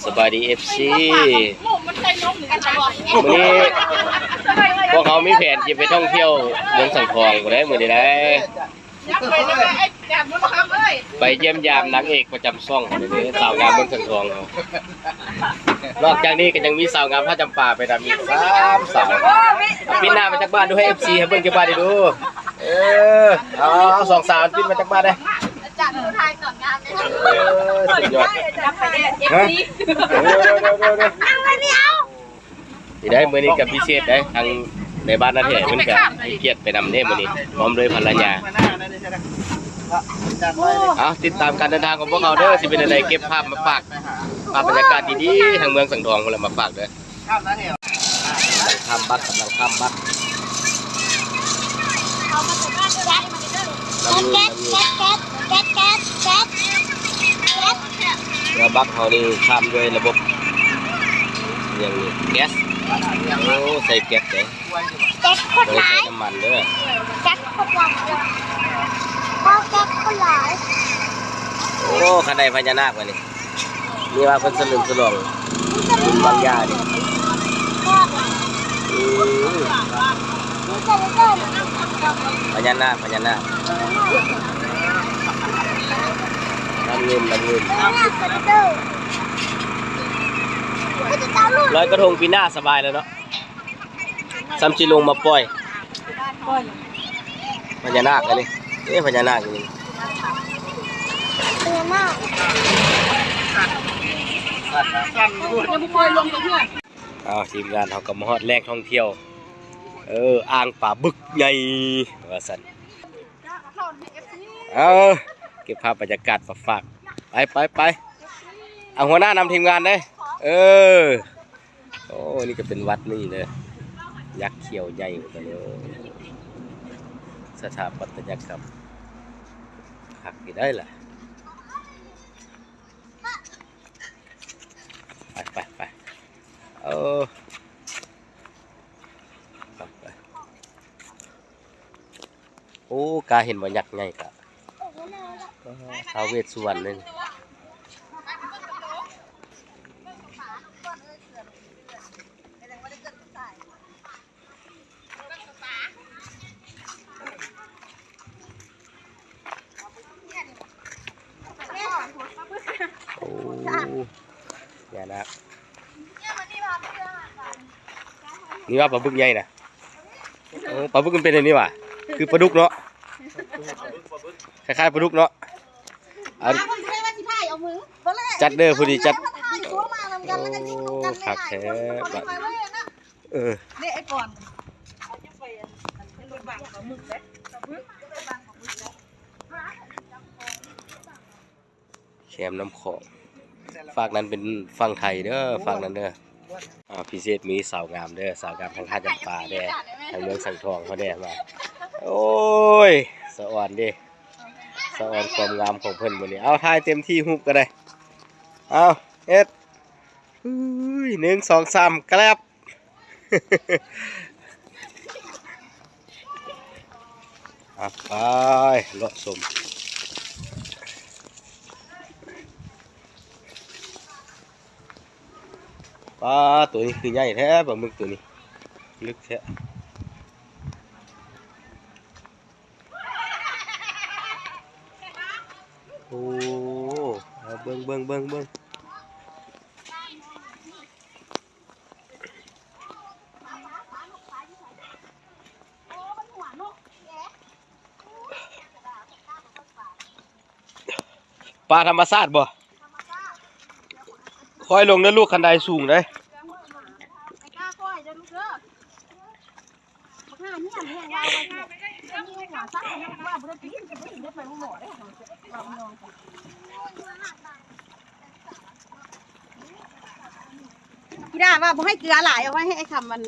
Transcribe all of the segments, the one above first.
ສະບາຍດີ ເອັຟຊີ ມື້ນີ້ພວກເຮົາມີແຜນຈະໄປທ່ອງທ່ຽວເມືອງສັງທອງພຸ້ນເດ້ ມື້ນີ້ໄດ໋ ໄປຢ້ຽມຢາມນາງເອກປະຈຳຊ່ອງເຮົາເດ້ ສາວງາມເມືອງສັງທອງເຮົາ. ນອກຈາກນີ້ກໍຍັງມີສາວງາມທ່າຈຳປາໄປນຳອີກສາມສາວ. ປິ່ນໜ້າມາຈັກບາດດູ ໃຫ້ ເອັຟຊີ ໃຫ້ເບິ່ງຈັກບາດເດ້ດູ. ເອີ ເອົາ ເອົາ ສອງສາວປິ່ນມາຈັກບາດເດ້. ອາຈານຜູ້ຖ່າຍສອນງາມເດ້. ເອີ ສຸດຍອດ. ຮະ? ເອີ ເອີ ເອີ ເອີ ນີ້ໄດ໋ ມື້ນີ້ກໍພິເສດໄດ໋ ທາງໃນບ້ານນາແທ້ເພິ່ນກໍໃຫ້ກຽດໄປນຳເດ້ມື້ນີ້ ພ້ອມດ້ວຍພັນລະຍາ. ເອົາ ຕິດຕາມການເດີນທາງຂອງພວກເຮົາເດີ ຊິເປັນແນວໃດ ເກັບພາບມາຝາກ ພາບບັນຍາກາດດີໆ ທາງເມືອງສັງທອງພຸ້ນລະມາຝາກເດີ. ກຳລັງຂ້າມບັກ ກຳລັງຂ້າມບັກ. ລຳເງິນ ລຳເງິນ. ເຮືອບັກເຮົານີ້ຂ້າມດ້ວຍລະບົບຫຍັງນີ້ ແກັສ. ໂອ້ ໃສ່ແກັສເດ້. ແຈັກໂຄດຫຼາຍ ບໍ່ໄດ້ໃສ່ນ້ຳມັນເດີ ແຈັກໂຄດຫຼາຍ ເອົາແຈັກໂຄດຫຼາຍ. ໂອ້ ຄັນໄດ້ພະຍານາກບາດນີ້ ມີວ່າເພິ່ນສະເຫຼີມສະຫຼອງບຸນວາງຢານີ້. ອືມ ພະຍານາກ ພະຍານາກ ນ້ຳເງິນ ນ້ຳເງິນ. ລອຍກະທົງປີໜ້າສະບາຍແລ້ວເນາະ. ຊ້ຳຊິລົງມາປ່ອຍ ປ່ອຍພະຍານາກອັນນີ້ ເອີ ພະຍານາກນີ້ ພະຍານາກ ຍັງບໍ່ປ່ອຍລົງຈັກເທື່ອ. ອ້າວ ທີມງານເຮົາກໍມາຮອດແຫຼ່ງທ່ອງທ່ຽວ ເອີ ອ່າງປາບຶກໃຫຍ່ວ່າຊັ້ນ. ເອົາ ເກັບພາບບັນຍາກາດມາຝາກ ໄປ ໄປ ໄປ. ເອົາ ຫົວໜ້ານຳທີມງານເດ້ ເອີ. ໂອ້ ນີ້ກໍເປັນວັດໜຶ່ງເດີ ຍັກຂຽວໃຫຍ່ ໂອ້ ສະຖາປັດຕະຍະກຳຄັກຢູ່ໃດ໋ລະ. ໄປ ໄປ ໄປ ເອີ ໄປ ໄປ. ໂອ້ ກາເຫັນວ່າຍັກໃຫຍ່ກະ ເອີ ທ້າວເວດສຸວັນເລີຍ. ໂອ້ ຍານາກ ນີ້ວ່າປາບຶກໃຫຍ່ນະ. ໂອ້ ປາບຶກມັນເປັນແນວນີ້ຫວາ ຄືປາດຸກເນາະ ຄ້າຍໆປາດຸກເນາະ. ອັນ ຈັດເດີ ພໍດີຈັດ. ໂອ້ ຄັກແທ້ບາດນີ້. ເອີ ເດ້ ໄອ້ກອນ ແຄມນ້ຳຂອງ ຟາກນັ້ນເປັນຝັ່ງໄທເດີ ຟາກນັ້ນເດີ. ອ່າ ພິເສດມີສາວງາມເດີ ສາວງາມທາງທ່າຈຳປາເດີ ທາງເມືອງສັງທອງເຮົາເດີມາ. ໂອ້ຍ ສະອອນເດ້ ສະອອນຄວາມງາມຂອງເພິ່ນມື້ນີ້. ເອົາ ຖ່າຍເຕັມທີ່ຮູບກໍໄດ້. ເອົາ ເຮັດ ເຮີ້ຍ ໜຶ່ງ ສອງ ສາມ ແກລັບ. ອ່ະ ໄປເລາະຊົມ ປາ ໂຕນີ້ຄືໃຫຍ່ແທ້ ປາໝຶກໂຕນີ້ ລຶກແທ້. ໂອ້ ເອົາເບິ່ງ ເບິ່ງ ເບິ່ງ ເບິ່ງ. ປາທຳມະຊາດບໍ່? ຄ່ອຍລົງເດີລູກ ຄັນໄດສູງເດ້. ອີ່ດາວ່າບໍ່ໃຫ້ເກືອຫຼາຍ ເອົາໄວ້ໃຫ້ໄອ້ຄຳມັນ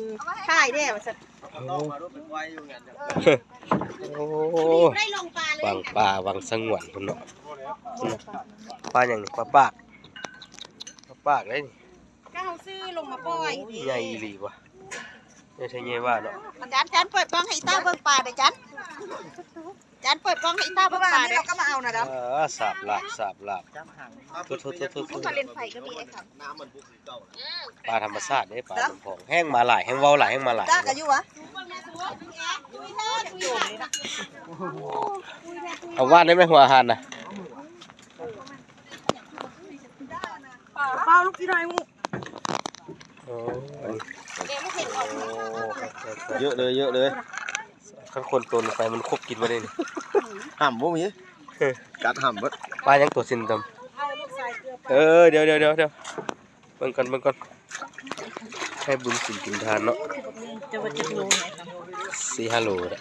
ຂາຍແດ່ວ່າຊັ້ນ. ໂອ້ ໄດ້ລົງປາເລີຍ ວັງປ່າ ວັງສະຫງວນພຸ້ນເນາະ. ປາຫຍັງນີ້? ປາປາກ ປາປາກເດ້ນີ້. ກໍເຮົາຊື້ລົງມາປ່ອຍ ໂອ້ ໃຫຍ່ອີ່ຫຼີວ່ະ ໃຫຍ່ແທ້ໃຫຍ່ວ່າເນາະ. ອາຈານ ຈານເປີດກ້ອງໃຫ້ອີ່ຕ້າເບິ່ງປາເດ້ ຈານ. ຈານເປີດກ້ອງໃຫ້ອີ່ຕ້າເບິ່ງປາເດ້ ເອີ ສາບລາບ ສາບລາບ ທຸໆໆໆ ປາທຳມະຊາດເດ້ ປານ້ຳພອງ ແຮງມາຫຼາຍ ແຮງເວົ້າຫຼາຍ ແຮງມາຫຼາຍ ຕາກະຢູ່ຫວາ ເອົາຫວ່ານໄດ້ໄໝ ຫົວອາຫານນະ ປາລູກທີ່ໄດ້ ໂອ້ ເຍອະເລີຍ ເຍອະເລີຍ ຄັນຄົນໂຕນໄປມັນຄົບກິນບໍ່ໄດ້ນີ້ ຫຳບໍ່ມີ ເອີ ກັດຫຳເບິດ ປາຍັງໂຕຊິນດຳ ເອີ ດຽວໆໆ ເບິ່ງກ່ອນ ເບິ່ງກ່ອນ ໃຫ້ບຸນສິນກິນທານເນາະ ສີ່ຫ້າໂລແຫຼະ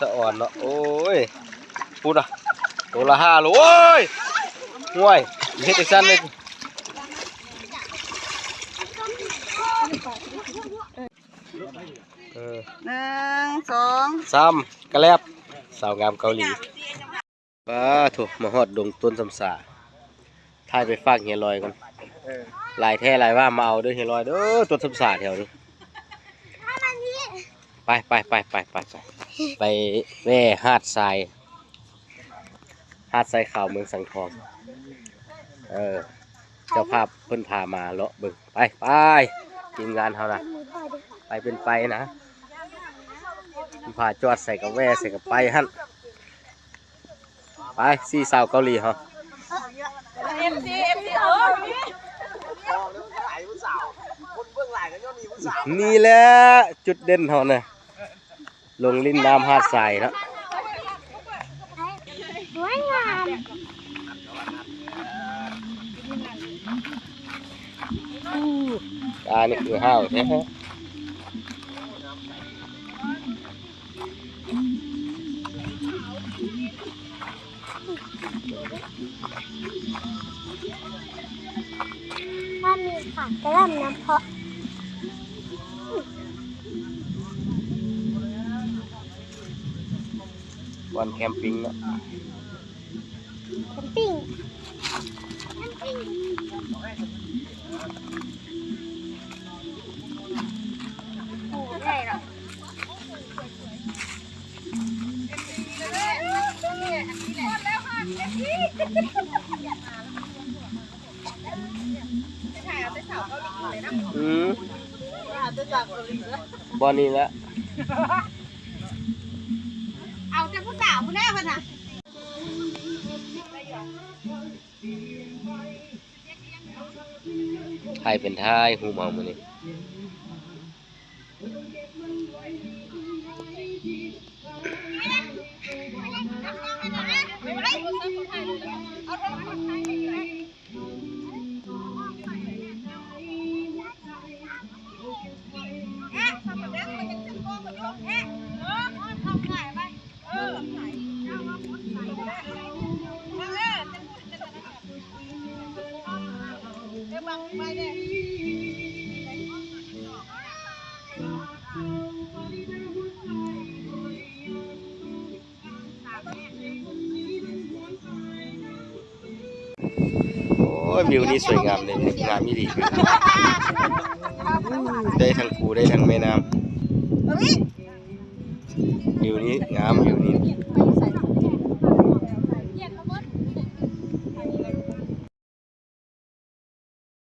ສະອອນເນາະ ໂອ້ຍ ພຸ້ນນະ ໂຕລະຫ້າໂລ ໂອ້ຍ ຫ້ວຍ ເຮັດຈັ່ງຊັ້ນເລີຍ ເອີ ໜຶ່ງ ສອງ ສາມ ກະແລັບ ສາວງາມເກົາຫຼີ. ປາໂທ້ ມາຮອດດົງຕົ້ນຊຳສາ ຖ່າຍໄປຝາກເຮຍລອຍກ່ອນ ເອີ ຫຼາຍແທ້ຫຼາຍວ່າ ມາເອົາເດີເຮຍລອຍເດີ ຕົ້ນຊຳສາແຖວນີ້ ໄປ ໄປ ໄປ ໄປ ໄປ ໄປແວ່ຫາດຊາຍ ຫາດຊາຍຂາວເມືອງສັງທອງ ເອີ ເຈົ້າພາບເພິ່ນພາມາເລາະເບິ່ງ ໄປ ໄປ ທີມງານເຮົານະ ໄປເປັນໄປນະ ເພິ່ນພາຈອດໃສກະແວ່ໃສກະໄປຫັ້ນ. ໄປ ສີ່ສາວເກົາຫຼີເຮົາ ເອັຟຊີ ເອັຟຊີ ເອີ ນີ້ແຫຼະຈຸດເດັ່ນເຮົານະ ລົງຫຼິ້ນນ້ຳຫາດຊາຍເນາະ ສວຍງາມ ອ່າ ນີ້ຄືຫ້າວແທ້. ຖ້າມີຂາກະລ່ຳນຳເພາະ ບ່ອນແຄມປິງເນາະ. ແຄມປິງ ໂອ້ ໃຫຍ່ເນາະ. ອືມ ບໍ່ນີ້ແຫຼະ ເອົາແຕ່ຜູ້ສາວພຸ້ນແຫຼະເພິ່ນນະ. ໃຜເປັນຖ່າຍຮູບເຮົາມື້ນີ້? ໂອ້ຍ ວິວນີ້ສວຍງາມເດ້ ງາມອີ່ຫຼີ ໄດ້ທັງພູ ໄດ້ທັງແມ່ນ້ຳ. ວິວນີ້ງາມ ວິວນີ້.